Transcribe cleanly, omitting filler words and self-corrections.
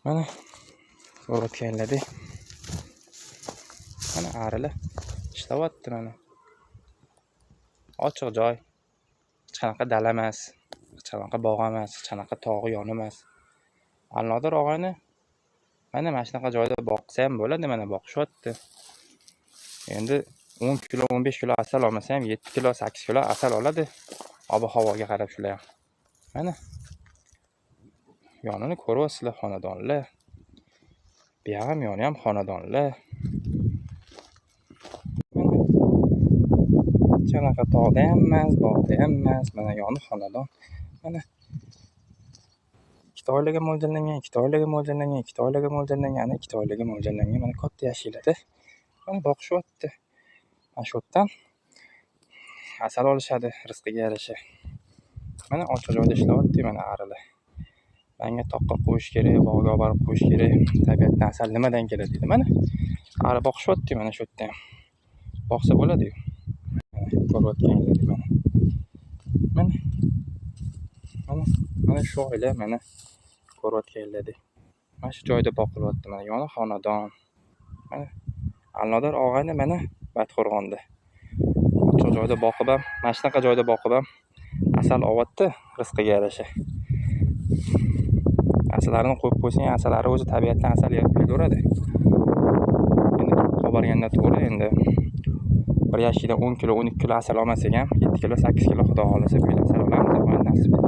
Mana ko'rayotganlaridek. Mana arilar ishlayapti mana. Ochiq joy. Hech qanaqa dala emas, hech qanaqa bog' emas, hech qanaqa tog'i yon emas. Alnodir og'ayni mana shunaqa joyda boqsa ham bo'ladi, mana boqishyapti. Endi 10 kilo, 15 kilo asal olmasa ham 7 kilo, 8 kilo asal oladi. Ob-havoga qarab shular ham. Mana yonini ko'ryapsizlar, xonadonlar. Bu ham yoni ham xonadonlar. Mana hech qanaqa tog'da ham emas, bog'da ham emas, mana yoni xonadon. Mana ikkita oilaga mo'ljallangan, ikkita oilaga mo'ljallangan, ikkita oilaga mo'ljallangan, ana ikkita oilaga mo'ljallangan. Mana katta yashilada. Mana boqishyapti. Mana shu yerdan asal olishadi rizqiga yarasha. Mana ochiq joyda ishlayapti mana arilar. Manga toqqa qo'yish kerak, bog'ga olib borib qo'yish kerak. Tabiatdan asal nimadan keladi deydi. Mana ari boqishyapti mana shu yerda ham. Boqsa bo'ladi-yu. Mana ko'rayotganingizdek mana. Mana. Mana, mana shu oila mana ko'rayotganlaridek. Mana shu joyda boqilyapti mana yoni xonadon. Mana Alnodir og'ayni mana Batqo'rg'onda. Ochiq joyda boqib ham, mana shunaqa joyda boqib ham asal olyapti rizqiga yarasha. Asallarini qo'yib qo'ysang, asalari o'zi tabiatdan asal yig'ib kelaveradi. Endi to'qqa borganda to'g'ri, endi bir yashikdan 10 kilo, 12 kilo asal olmasak ham 7 kilo, 8 kilo xudo xohlasa bu yil asal olamiz, Alloh nasib etsa.